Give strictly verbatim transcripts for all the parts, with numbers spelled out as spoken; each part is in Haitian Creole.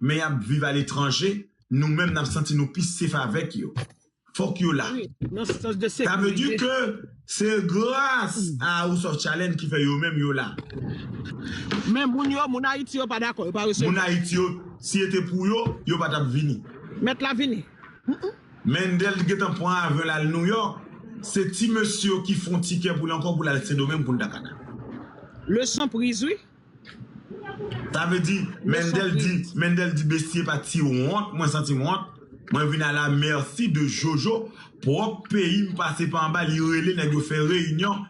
men y ap viv aletranje, nou menm n ap santi nou pi safe avèk yo. Fòk yo la. Sa vle di ke se gras a House of Challenge ki fè yo menm yo la. Men moun yo, moun Ayiti yo pa dakò, yo pa resevwa. Moun Ayiti yo, si e te pou yo, yo pa t ap vini. Mèt la vini. Mendel gentan pran avyon l al Nouyòk. Se ti mesye yo ki fè yon tikè pou li ankò pou l al Sendomeng pou n ta ka la. Leson priz, wi. Sa vle di, Mendel di, Mendel di Bestie pa ti wont, mwen santi m wont. Mwen vin a la merci de Jojo, pwòp peyi m pase pa anba, li rele nèg yo fè reyinyon.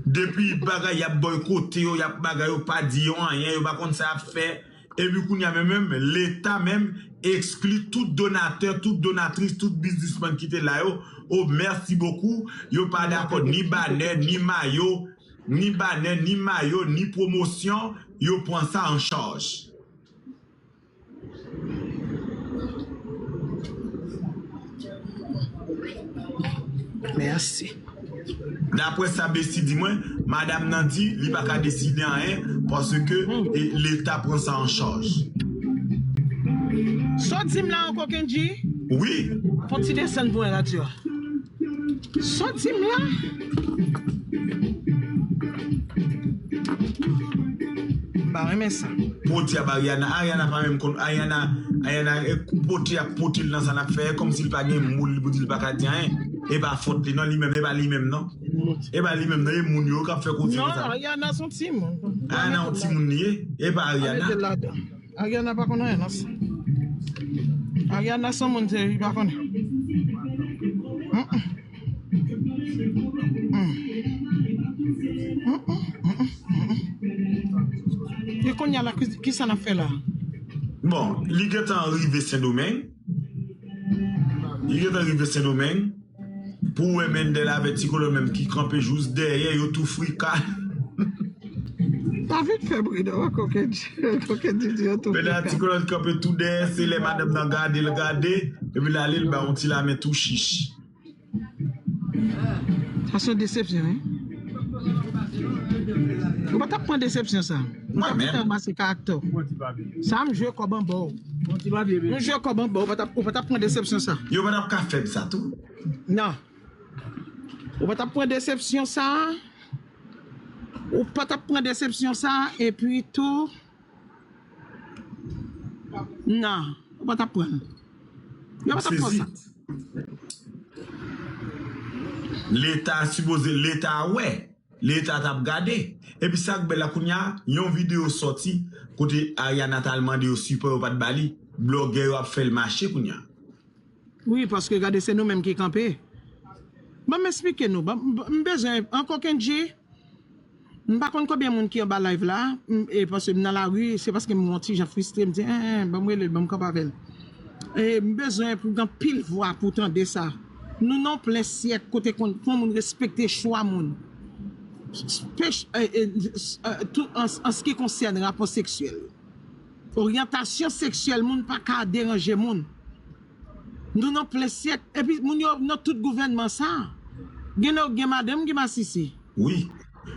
Depi bagay y ap boykote yo, y ap bagay yo pa di yo anyen, yo pa konn sa y ap fè. Epi kounye a menm, menm, Leta menm ekskli tout donatè, tout donatris, tout biznismann ki te la yo. Oh, merci beaucoup. Yo pa dakò ni banè, ni mayo, ni banè, ni mayo, ni pwomosyon, yo pran sa an chaj. Mèsi. Daprè sa Bestie di mwen, madanm nan di li pa ka deside anyen paske e, Leta pran sa an chaj. Sa w di m la ankò, Kendji? Wi. Fon ti desann pou mwen radyo a. Sa w di m la? M pa renmen sa. Poti ap Ariana, Ariana pa menm konn, Ariana, Ariana e, poti ap poti l nan sa n ap fè, e kòmsi l pa gen moul li pou di l pa ka di anyen. E pa fòt li non, li menm, e pa li menm non. E pa li menm non, e moun yo k ap fè koze konsa. Non, Ariana se yon timoun. Ariana yon timoun li ye, e pa Ariana. Ariana pa konn anyen nan sa. Ariana se yon moun serye, li pa konnen. E kounye a la, ki sa n ap fè la? Bon, li gentan rive Sendomeng. Li gentan rive Sendomeng. Pou w wè Mendel avè Ti Kolòn menm ki kanpe jous dèyè, yo tou frika. Pa vin fè bri non, kokenn di yo tou frika. Mendel a Ti Kolòn kanpe tou dèyè, se lè madanm nan gade l gade, epi l ale l ba yon ti lamen tou chich. Sa se yon desepsyon, wi. Ou pa t ap pran desepsyon sa. Ou t ap gentan ranmase karaktè w. Sa m jwe kòb anba w. M jwe kòb anba w, ou pa t ap pran desepsyon sa. Yo pa t ap ka fè m sa tou. Non. Ou pa t ap pran desepsyon sa. Ou pa t ap pran desepsyon sa, epi tou. Non, ou pa t ap pran l. Yo pa t ap pran sa. Leta sipoze, Leta wè. Leta t ap gade. Epi sa k bèl la kounye a, yon videyo sòti kote Ariana t al mande yo sipò, yo pa t ba li. Blògè yo ap fè l mache kounye a. Wi, paske gade, se nou menm ki kanpe. Ban m eksplike nou. M bezwen, ankò Kendji, m pa konn konbyen moun ki anba live la, e paske m nan lari, se paske m yon ti jan fristre, m di, en, en, ban m rele l, ban m kanpe avè l. E m bezwen pou gen anpil vwa pou tande sa. Nou nan plen syèk kote konn fò moun respekte chwa moun. An se ki konsène rapò seksyèl. Oryantasyon seksyèl moun pa ka deranje moun. Nou nan plen syèk. Epi moun yo nan tout gouvènman sa. Gen nan yo gen madanm ki masisi. Wi.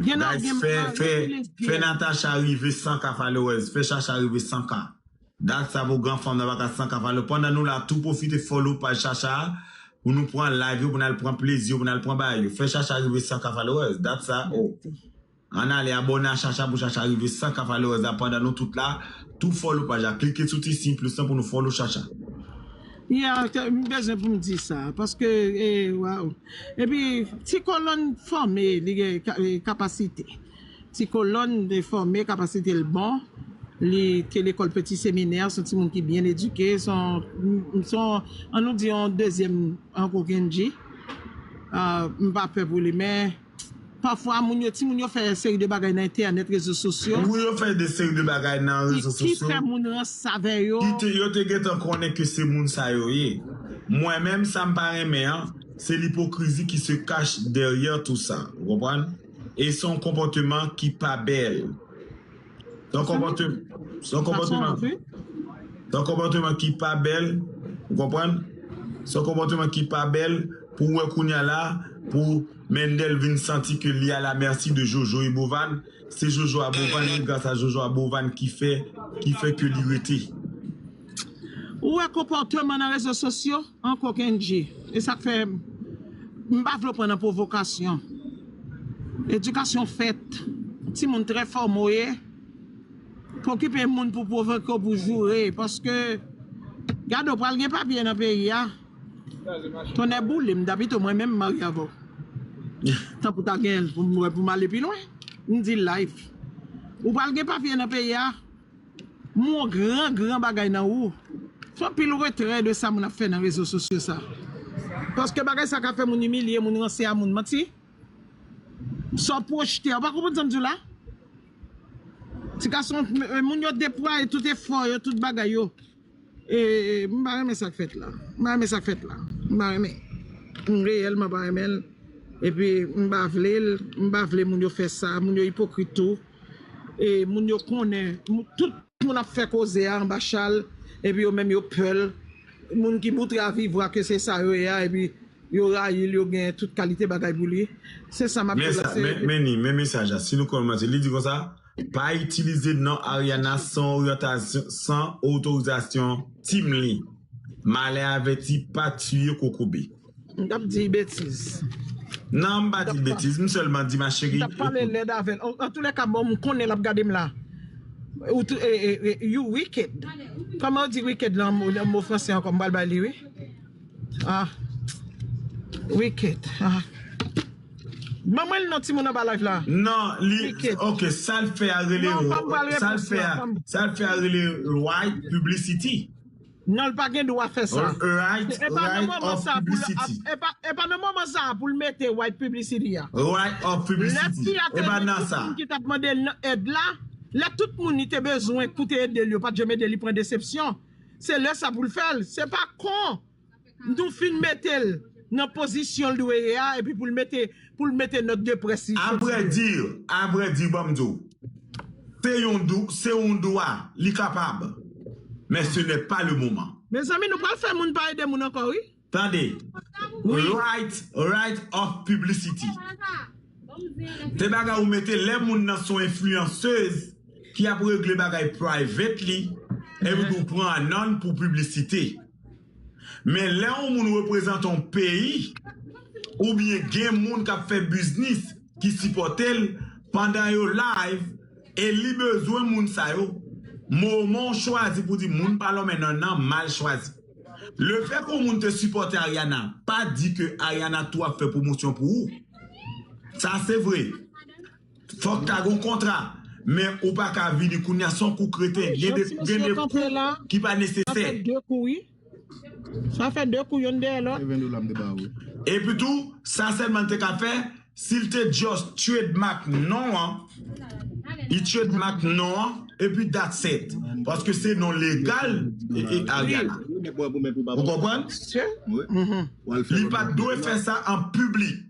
Gen nan yo gen mari ki lesbyèn. Fè Natacha rive san ka followers. Fè Chacha rive san ka. Dat sa pou gran fanm nan pa ka san ka followers. Pandan nou la, tou pwofite follow paj Chacha a. Pou nou pran live yo, pou n al pran plezi yo, pou n al pran bagay yo. Fè Chacha rive san ka followers. Dat sa, oh. Ann ale abòne a Chacha pou Chacha rive san ka followers la pandan nou tout la. Tou follow paj la. Klike sou ti siy plis lan pou nou follow Chacha. Yeah, m bezwen pou m di sa. Paske, e, waw. Epi, Ti Kolòn fòme, li gen kapasite. Ti Kolòn fòme, kapasite l bon. Li te lekòl Peti Seminè, se yon timoun ki byen edike. Se yon, se yon, an nou di yon dezyèm Uncle Kendji. M pa pè pou li, men Pafwa, moun yo, timoun yo fè seri de bagay nan entènèt, rezo sosyo. Moun yo fè de seri de bagay nan rezo sosyo. Ki fè moun rans avè yo. Ki te, yo te gentan konnen ke se moun sa yo ye. Mwen menm, sa m pa renmen an, se lipokrizi ki se kache dèyè tou sa. Ou konprann? E se yon konpòteman ki pa bèl. Se yon konpòteman, se yon konpòteman, se yon konpòteman ki pa bèl, ou konprann? Se yon konpòteman ki pa bèl pou w wè kounye a la, pou Mendel vin santi ke li a la mèsi de Jojo e Bovan. Se Jojo a Bovan, e gras a Jojo a Bovan ki fè, ki fè ke li rete. Ou wè konpòteman nan rezo sosyo ankò, Kendji. E sa k fè m pa vle w pran nan pwovokasyon. Edikasyon fèt. Timoun trè fòme w ye. Pa okipe moun pou pwovoke w, pou joure. Paske, gade, w pral gen papye nan peyi a. Tonnè boule m, Davito, mwen menm m marye avè w. Tanpri ta gen l pou m wè, pou m ale pi lwen. M di live. Ou pral gen papye nan peyi a. M wè yon gran, gran bagay nan ou. Fè anpil retrè de sa moun ap fè nan rezo sosyo sa. Paske bagay sa ka fè moun imilye, moun ranse a moun. Manti. Sa w pwojte a, ou pa konprann sa m di w la? Ti gason, m- moun yo deplwaye tout efò yo, tout bagay yo. E, e, m pa renmen sa k fèt la. M pa renmen sa k fèt la. M pa renmen. M reyèlman pa renmen l. Epi, m pa vle l. M pa vle moun yo fè sa. Moun yo ipokrit tou. E moun yo konnen. Tout moun ap fè koze a anba chal. Epi yo menm yo pè l. Moun ki moutre a vivwa ke se sa yo ye a. Epi yo rayi l, yo gen tout kalite bagay pou li. Se sa m ap di w la. Se men, men ni, men mesaj la. Si nou kòmanse, li di konsa, pa itilize non Ariana san oryantasyon, san otorizasyon team li. Malè avèti, pa tiye kokobe. M t ap di betiz. Non, m pa di betiz, m sèlman di ma chérie. M t ap pale lèd avè l. An, an tou lè ka, bon, m konnen l ap gade m la. Ou tou, e, e, e, you wicked. Kòman yo di wicked lan, mo, mo franse ankò, m pral bay li, wi. Ah. Wicked. Ah. Ban mwen l non timoun anba live la. Non, li, ok, sa l fè a rele, sa l fè a, sa l fè a rele white publicity. Non, l pa gen dwa fè sa. Right, e pa nan moman sa pou l ap, e pa, e pa nan moman sa pou l mete white publicity a. Right of publicity. Lè fi a te gen tout moun ki t ap mande l nan èd la, lè tout moun li te bezwen pou te ede l yo pa t janm ede li, pran desepsyon. Se lè sa pou l fè l. Se pa kon nou fin mete l nan pozisyon l dwe ye a, epi pou l mete, pou l mete nòt de près li. Avrèdi, avrèdi, ban m di w, se yon dou, se yon dwa, li kapab. Men ce n'est pas le moment. Mezanmi, nou pral fè moun pa ede moun ankò, wi. Tande. Wi. Right, right of publicity. Se bagay ou mete lè moun nan se yon enfliyansez ki ap regle bagay privately, epi ou pran non pou piblisite. Men lè yon moun reprezante yon peyi, oubyen gen moun k ap fè biznis ki sipòte l pandan yo live, e li bezwen moun sa yo, moman w chwazi pou di moun pa lonmen non nan, mal chwazi. Lefètke yon moun te sipòte Ariana, pa di ke Ariana tou ap fè pwomosyon pou ou. Sa se vre. Fòk ta gon kontra. Men ou pa ka vini kounye a se yon kou kreten. Gen de, gen de kou ki pa nesesè. Sa fè de kou, wi. Sa fè de kou, yonn dèyè lòt. Se ven dola m te ba ou. Epi tou, sa sèlman l te ka fè, si l te just trademark non an, li trademark non an, epi that's it. Paske se non legal, e, e, Ariana. Ou konprann? Li pa t dwe fè sa an piblik.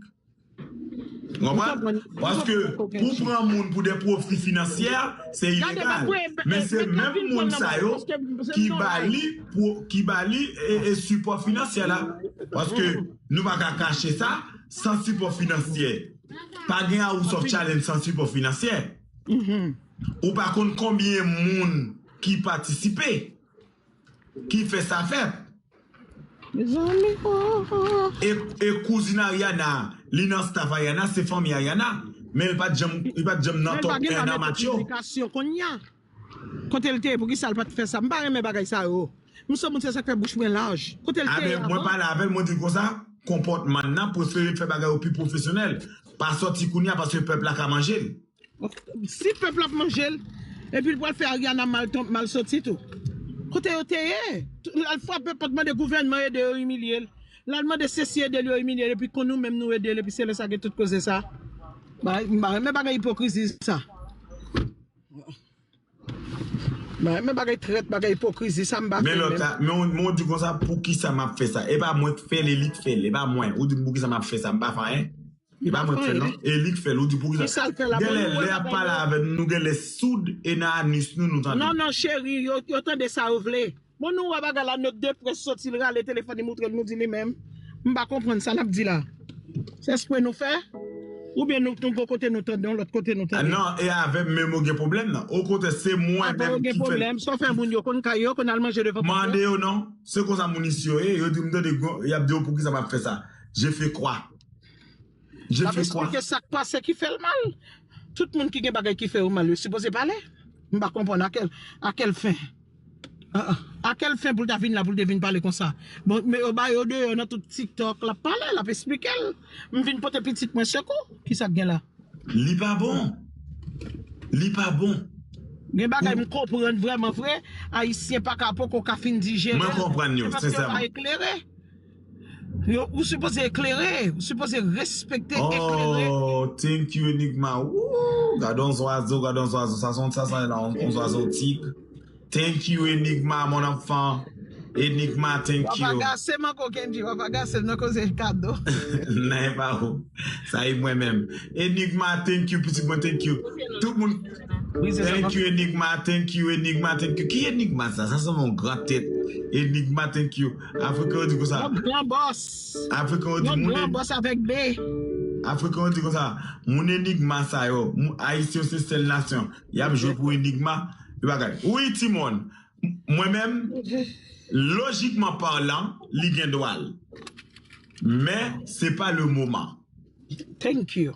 Konprann? Paske pou pran moun pou de pwofi finansyè, se ilegal. Men se menm moun sa yo ki ba li, ki ba li e, e sipò finansyè la. Paske nou pa ka kache sa, san sipò finansyè. Pa gen House of Challenge san sipò finansyè. Ou pa konn konbyen moun ki patisipe, ki fè sa fèt. Mezanmi, oh, oh. E, e kouzin Ariana, li nan staff Ariana, se fanmi Ariana. Men li pa t janm, li pa t janm nan top un nan match yo. Kote l te ye? Poukisa l pa t fè sa? M pa renmen bagay sa yo. M se moun, se sa k fè bouch mwen laj. Kote l te ye avan? Mwen pale avè l, mwen di l konsa, konpòtman nan, prefere fè bagay yo pi pwofesyonèl. Pa sòti kounye a paske pèp la ka manje l. Si pèp la ap manje l, epi l pral fè Ariana mal, mal soti tou. Kote yo te ye? L al frape pòt, mande gouvènman ede yo imilye l. L al mande sesi ede l, yo imilye l, epi konn nou menm nou ede l, epi se lè sa gen tout koze sa. M pa renmen bagay ipokrizi sa. M pa renmen bagay trèt, bagay ipokrizi sa, m pa vle menm. Men lòt la, men ou, men ou di konsa, poukisa m ap fè sa? E pa mwen k fè l, e li k fè l, e pa mwen. Ou di m poukisa m ap fè sa, m pa fè anyen. E pa mwen k fè l non. E li k fè l, ou di poukisa? Genlè lè y ap pale avè n, nou genlè soud e nan anis nou, nou tande. Non, non, cheri, yo, yo tande sa yo vle. Bon, nou wè bagay la, nòt de près soti, l rale telefòn, li moutre l, nou di li menm. M pa konprann sa l ap di la. Se espre nou fè? Oubyen nou, nou gon kote nou tande, yon lòt kote nou Ah, tande. Non, e avè m menm ou gen pwoblèm nan. O kontrè, se mwen Apa yo menm gen ki fè. Pwoblèm? Sa w fè moun yo konn kay yo, konn al manje devan pòt Mande yo? Yo non. Se konsa moun isi yo ye. Yo di m tande, y ap di yo poukisa m ap fè sa. Je fais quoi? Je L ap fais quoi? Eksplike sa k pase ki fè l mal. Tout moun ki gen bagay ki fè yo mal, yo sipoze pale. M pa konprann a kèl, a kèl fen. Ah, ah. A kèl fen pou l ta vin la, pou l te vin pale konsa? Bon, men yo ba yo deyò nan tout TikTok, l ap pale, l ap eksplike l. M vin pote pitit mwen sekou. Kisa k gen la? Li pa bon. Li pa bon. Gen bagay m konprann vrèman vre, Ayisyen pa ka poko ka fin dijere. Mwen konprann yo, Se paske yo pa sensèman. Eklere. Yo, ou sipoze eklere, ou sipoze respekte, eklere. Oh, thank you, Enigma. Woo, gade yon zwazo, gade yon zwazo. Sa se yon, sa se yon, yon zwazo tig. Thank you, Enigma, mon enfant. Enigma, thank W ap you. Agase m ankò, Kendji, w ap agase m nan koze kado. Nan pa ou. Sa e mwen menm. Enigma, thank you, pitit mwen, thank you. Tout moun, Wi, se sa, thank papa. You, Enigma, thank you, Enigma, thank you. Ki Enigma sa? Sa se yon gran tèt. Enigma, thank you. Afrikan yo di konsa. Yon gran bòs. Afrikan yo di Yon moun gran en- bòs avèk B. Afrikan yo di konsa. Moun Enigma sa yo, moun Ayisyen se sèl nasyon. Y ap jwe pou Enigma. Yo pa gade. Wi, Timon. Mwen menm, lojikman palan, li gen dwa l. Men, se pa le moman. Thank you.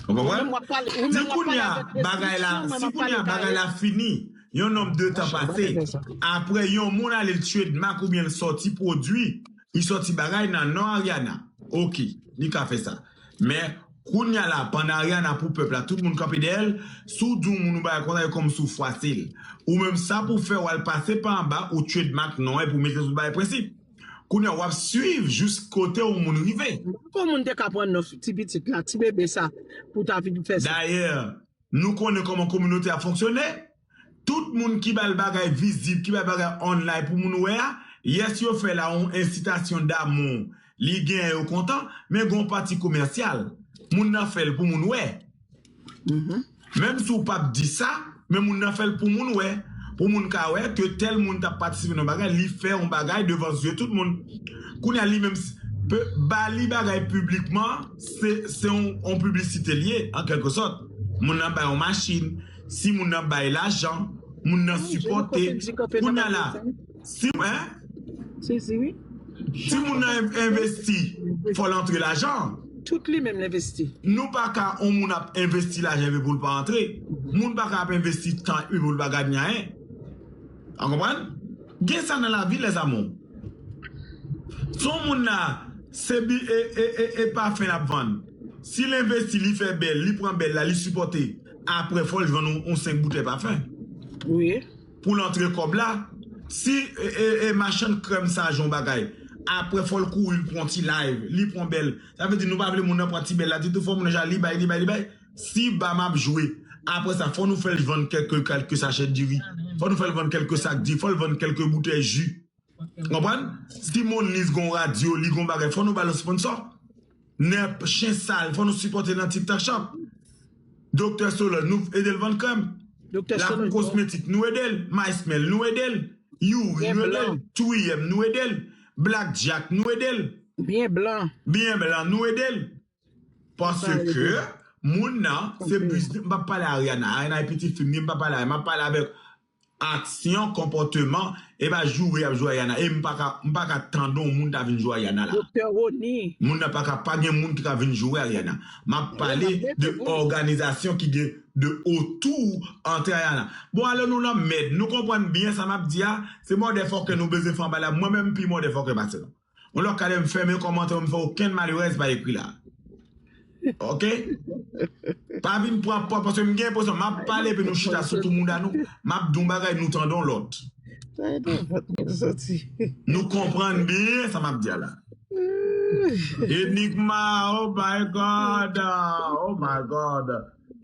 Ou konprann? Ou menm w ap pale, ou Di menm w ap pale kounye a, avèk bagay la, restriksyon, mwen si m ap kounye a pale bagay la kare. Fini, yon nonm de tan Machin, pase, bagay sa. Apre yon moun ale l trademark oubyen l sòti pwodui, li sòti bagay nan non Ariana. Oke, li ka fè sa. Men, kounye a la, pandan Ariana pou pèp la, tout moun kanpe dèyè l, si w di yon moun ou bagay konsa, e kòmsi w fwase l. Ou menm sa pou fè w al pase pa anba, ou trademark non, epi w mete sou bagay prensip. Kounye a, w ap swiv jis kote yon moun rive. Kon moun te ka pran non ti pitit la, ti bebe sa, pou ta vin fè sa. Dayè, nou konnen kòman kominote a fonksyone. Tout moun ki ba l bagay vizib, ki ba l bagay online pou moun wè a, yes, yo fè la yon ensitasyon damou, li genyen yo kontan, men gon pati komèsyal. Moun nan fè l pou moun wè. Menm si w p ap di sa, men moun nan fè l pou moun wè. Pou moun ka wè ke tèl moun t ap patisipe nan bagay, li fè yon bagay devan zye tout moun. Kounye a li menm, pe- ba li bagay piblikman, se se yon, yon piblisite l ye, an kèlke sòt. Moun nan bay yon machin, si moun nan bay lajan, moun nan Wi, je sipòte. nou kote di kanpe nan Kounye a la, bagay sa. Si, hein? Si, si, wi. Si moun nan en- envesti, fò l antre lajan. Tout li menm l envesti. Nou pa ka, yon moun ap envesti lajan epi pou l pa antre. Moun pa ka ap envesti tan epi pou l pa gade anyen. Ou konprann? Gen sa nan lavi, les amours. Si yon moun la, se bi, e, e, e, e pafen l ap vann. Si l envesti, li fè bèl, li pran bèl la, li sipòte. Apre, fò l jwenn yon, yon senk boutèy pafen. Wi. Pou l antre kòb la. Si e, e, e machann krèm sa jwenn yon bagay, apre fò l kouri, l pran ti live, li pran bèl. Sa vle di nou pa vle moun nan pran ti bèl la ditou, fò moun nan ja li bay, li bay, li bay. Si ba m ap jwe, apre sa, fò nou fè l vann kèlke, kèlke sachè diri. Fò nou fè l vann kèlke sak diri, fò l vann kèlke boutèy ji. Konprann? Si Monlis gon radyo, li gon bagay, fò nou ba l yon sponsò. Nèp, chen sal, fò nou sipòte nan TikTok Shop. Doktè Solange, nou ede l vann krèm. Doktè Lakou Solange, Kosmetik, nou ede l. Maismel, nou ede l. Youri, Byen nou ede l. blan. Triyèm, nou ede l. Black Jack, nou ede l. Byen blan. Byen blan, nou ede l. Paske moun nan, se biznis, m pa pale Ariana. Ariana e pitit fi m, m pa pale, m ap pale avèk aksyon, konpòteman, e pa joure y ap joure Ariana. E m pa ka, m pa ka tande yon moun ta vin joure Ariana la. Doktè Rony. Moun nan pa ka, pa gen moun ki ka vin joure Ariana. M ap pale de òganizasyon ki gen de otou antre Ariana. Bon, alò nou nan mèd. Nou konprann byen sa m ap di a. Se motherfucker nou bezwen fè anba la. Mwen menm m pi motherfucker pase nou. Yon lòt kalè m fèmen kòmantè, m fè okenn malerèz pa ekri la. Oke? Pa vin pran pòz, paske m gen enpresyon m ap pale epi nou chita sou tou mouda nou. M ap di yon bagay, nou tande yon lòt. Sa e nan vant mwen soti. Nou konprann byen sa m ap di a la. Enigma, oh my God, oh my God.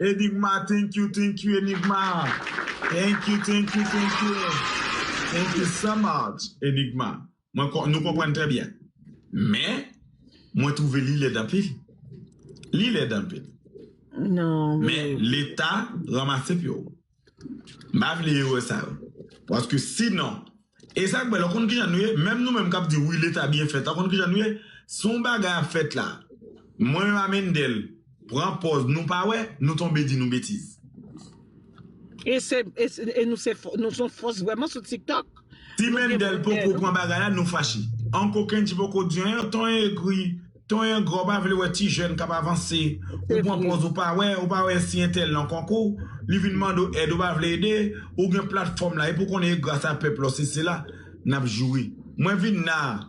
Enigma, thank you, thank you, Enigma. Thank you, thank you, thank you. Thank you so much, Enigma. Mwen, kon- nou konprann trè byen. Men, mwen twouve li lèd anpil. Li lèd anpil. Non, Men, Leta ranmase pye w. M pa vle erè sa yo. Paske sinon, e sa k bèl, ou konn kijan nou ye? Menm nou menm k ap di wi, Leta byen fèt, ou konn kijan nou ye? Si yon bagay ap fèt la, Mwen menm a Mendel, pran pòz nou pa wè, nou tonbe di nou betiz. E se e, se- e nou se fò- nou son fòs vrèman sou TikTok. Si Mendel poko pran bagay la, nou fache. Anko Kendji poko di anyen, ton egri, ton engra, ou pa vle wè ti jèn k ap avanse. Ou pran pòz ou pa wè, ou pa wè si entèl nan konkou, li vin mande w èd, ou pa vle ede, ou gen platfòm la, epi w konnen e gras a pèp la, se sela, n ap joure. Mwen vin la,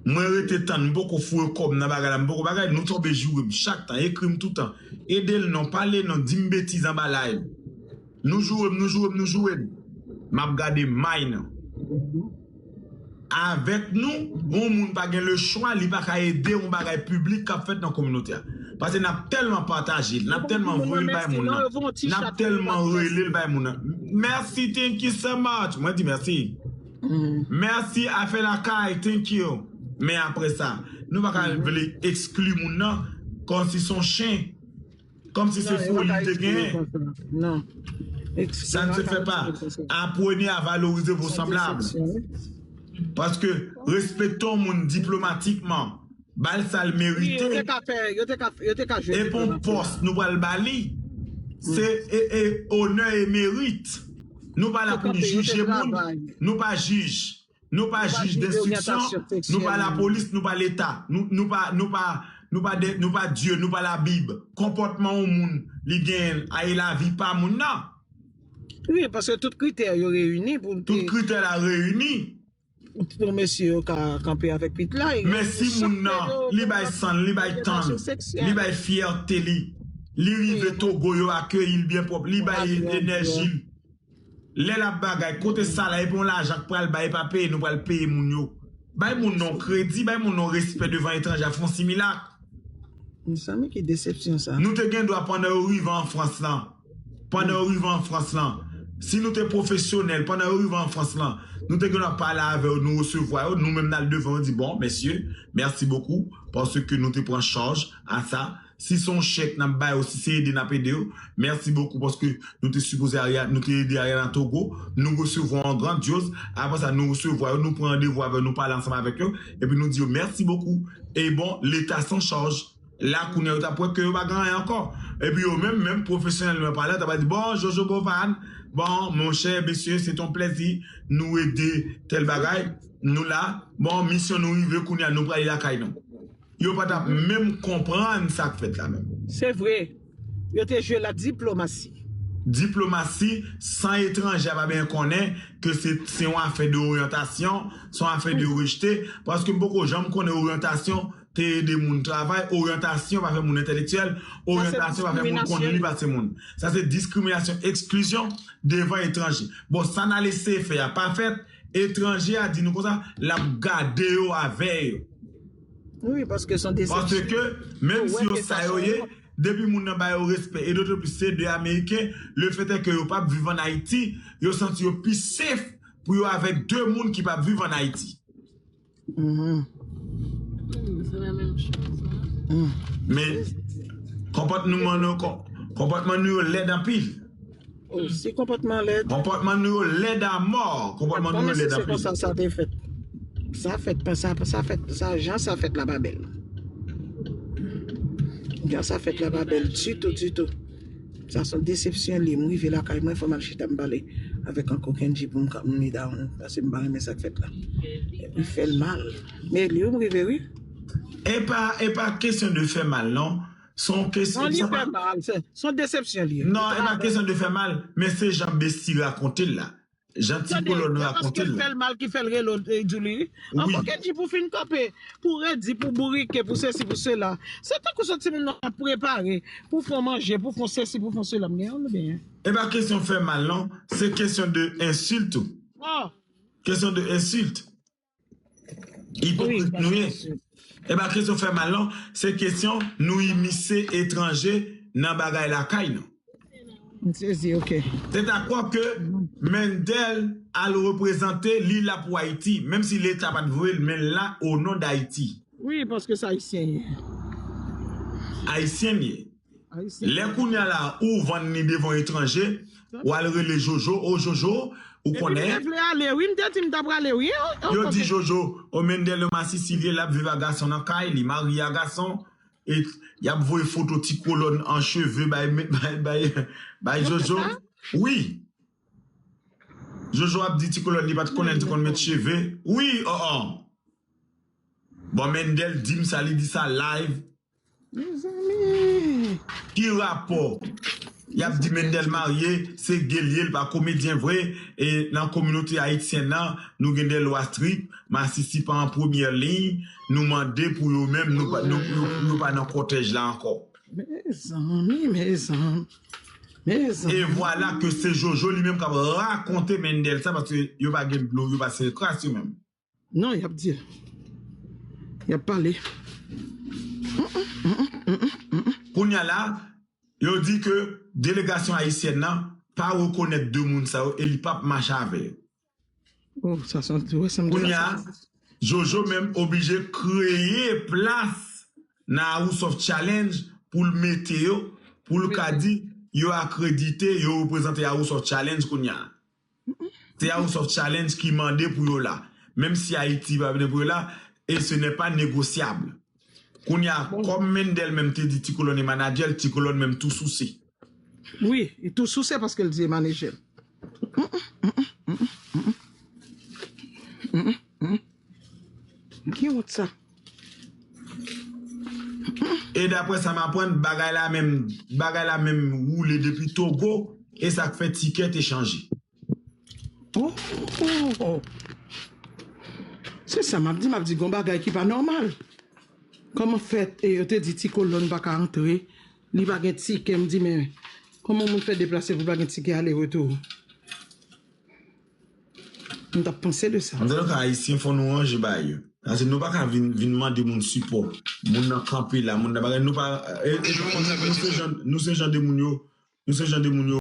mwen rete tann, m poko foure kòb nan bagay la, m poko bagay, nou tonbe joure m chak tan, ekri m toutan. Ede l non, pale non, di m betiz anba live. Nou joure m, nou joure m, nou joure m. M ap gade may nan. Avèk nou, yon moun pa gen le chwa, li pa ka ede yon bagay piblik k ap fèt nan kominote a. Paske n ap tèlman pataje l, n ap tèlman voye l bay moun nan, n ap tèlman rele l bay moun nan. Mèsi, thank you so much. Mwen di mèsi. Mèsi, afè lakay, thank you. Men apre sa, nou pa ka vle ekskli moun nan kòmsi se yon chen. Kòmsi se foli li te genyen. Non. Ça ne se fait pas. Apprenez à valoriser vos semblables. Paske respekte yon moun diplomatikman, ba l sa l merite. Yo te ka fè, yo te ka, yo te ka jwe. E pou yon pòs nou pral ba li, se e, e onè e merit. Nou pa la pou nou jije moun, nou pa jij. Nou pa jij denstriksyon, nou pa lapolis, nou pa leta, nou, nou pa, nou pa, nou pa de, nou pa Dye, nou pa Labib. Konpòtman yon moun, li genyen, a e lavi pa moun nan. Wi, paske tout kritè yo reyini pou. Tout kritè la reyini. Pou mesye yo ka kanpe avèk pit la. Men si moun nan, li bay san l, li bay tan l, li bay fyète li, li rive Togo, yo akeyi l byen pwòp, li bay enèji l. Lè l ap bagay, kote sa la, epi yon lajan k pral bay, e pa peye nou pral peye moun yo. Bay moun nan kredi, bay moun nan respè devan etranje, a fè yon similak. Mezanmi, ki desepsyon sa. Nou te gen dwa pandan yo rive an Frans lan. Pandan yo rive an Frans lan. Si nou te pwofesyonèl, pandan yo rive an Frans lan, nou te gen dwa pale avè yo, nou resevwa yo, nou menm n al devan yo, di, bon, mesye, mèsi bokou, paske nou te pran chaj a sa. Si se yon chèk n ap ba yo, si se ede n ap ede yo, mèsi bokou paske nou te sipoze Ariana, nou te ede Ariana Togo, nou resevwa yo an grandyoz, apre sa nou resevwa yo, nou pran randevou avè yo, nou pale ansanm avèk yo, epi nou di yo mèsi bokou. E bon, leta san chaj, la kounye a yo t ap wè ke yo pa gen anyen ankò. Epi yo menm, menm pwofesyonèlman pale, yo t ap di, bon, Jojo Bovan, bon, monchè, mesye, se ton plèzi, nou ede tèl bagay, nou la, bon, misyon nou rive, kounye a nou prale lakay nou. Yo pa t ap menm konprann sa k fèt la menm. Se vre. Yo te jwe la diplomasi. Diplomasi san etranje a pa byen konnen ke se se yon afè de oryantasyon, se yon afè de rejte, paske m poko janm konnen oryantasyon te ede moun travay, oryantasyon pa fè moun entèlektyèl, oryantasyon pa fè moun konn li pase moun. Sa se diskriminasyon, eksklizyon devan etranje. Bon, sa n al eseye fè a pa fèt, etranje a di nou konsa, l ap gade yo avè yo. Wi, paske se yon desepsyon. Paske, menm si yo sa yo ye, depi moun nan ba yo respè, e dotoplis se de Ameriken, le fèt è ke yo p ap viv ann Ayiti, yo santi yo pi safe pou yo avèk de moun ki p ap viv ann Ayiti. Se la menm choz. Men, konpòtman nou, konpòtman nou yo lèd anpil. Oh, si konpòtman lèd. Konpòtman nou yo lèd a mò. Konpòtman nou yo lèd anpil. Konsa sa te fèt. Sa fèt pa sa, sa fèt, sa jan sa fèt la pa bèl. Jan sa fèt la pa bèl ditou, ditou. Sa se yon desepsyon li. M rive lakay mwen, fò m al chita m pale avèk Uncle Kendji pou m calm me down, paske m pa renmen sa k fèt la. Li fè l mal. Men li, m rive, wi. E pa, e pa kesyon de fè mal, non. Se yon kesyon. Non, li fè mal. Se se yon desepsyon li ye. Non, e pa kesyon de fè mal, men se jan Besti rakonte l la. Jan ti kolòn rakonte l la. Fè l mal ki fè l rele w, eh, Julie. Ankò Kendji pou fin kanpe, pou redi, pou bourike, pou sesi, pou sela. Se tankou se timoun nan ap prepare, pou fè w manje, pou fè w sesi, pou fè w sela. M gen yon byen. E pa kesyon fè mal, non. Se kesyon de ensilt tou. Kesyon de ensilt. Ipokrit nou ye. E pa kesyon fè mal, non. Se kesyon nou imise etranje nan bagay lakay nou. M sezi, ok. Se ta kwè ke Mendel al reprezante li la pou Ayiti, menm si leta pa t voye l, men l la o non d Ayiti. Wi, paske se ayisyen ye. Ayisyen l ye. Lè kounye a la, ou vann li devan etranje, w al rele Jojo, o Jojo, ou konnen. Epi m te vle ale, wi, m te di m ta prale, wi. Yo di Jojo, o Mendel yo masisi l ye, l ap viv a gason nan kay li, marye a gason. e y ap voye foto ti kolòn an cheve bay, bay, bay, bay Jojo. Wi. Jojo ap di ti kolòn li pa t konnen li te konn met cheve. Wi, oh, oh. Bon, Mendel di m sa, li di sa live. Mezanmi. Ki rapò? Y ap di Mendel marye, se gay li ye, li pa komedyen vre. E nan kominote ayisyèn nan, nou gen de lwa strik, masisi pa an premyè liy, nou mande pou yo menm, nou pa, nou, nou, nou pa nan kòtèj la ankò. Mezanmi, mezanmi, mezanmi. E vwala ke se Jojo li menm k ap rakonte Mendel sa, paske yo pa gen dlo, yo pa se kras yo menm. Non, y ap di l. Y ap pale. Kounye a la, yo di ke delegasyon ayisyèn nan pa rekonèt de moun sa yo e li p ap mache avè yo. Oh, sa santi, wè, sa m di Kounye la, a, sa. Jojo menm oblije kreye plas nan House of Challenge pou l mete yo, pou l ka di yo akredite, yo reprezante House of Challenge kounye a. Se House of Challenge ki mande pou yo la. Menm si Ayiti pa vle pou yo la, e ce n'est pas négociable. Kounye a, kòm Mendel menm te di Ti Kolòn e manadjè l, Ti Kolòn menm tou souse. Wi, li tou souse paske l di e manadjè l. Ki wont sa? E daprè sa m aprann, bagay la menm, bagay la menm woule depi Togo, e sa k fè tikè te chanje. Oh, oh, oh. Se sa m ap di, m ap di gon bagay ki pa nòmal. Kòman fèt, e yo te di Ti Kolòn pa ka antre, li pa gen tikè, m di, men kòman moun fè deplase pou pa gen tikè ale retou? M t ap panse de sa. Antouka, Ayisyen, fò nou ranje bagay yo. Paske nou pa ka vin, vin mande moun sipò. Moun nan kanpe la, moun nan bagay, nou pa, e, e, nou se jan, nou se jan de moun yo, nou se jan de moun yo.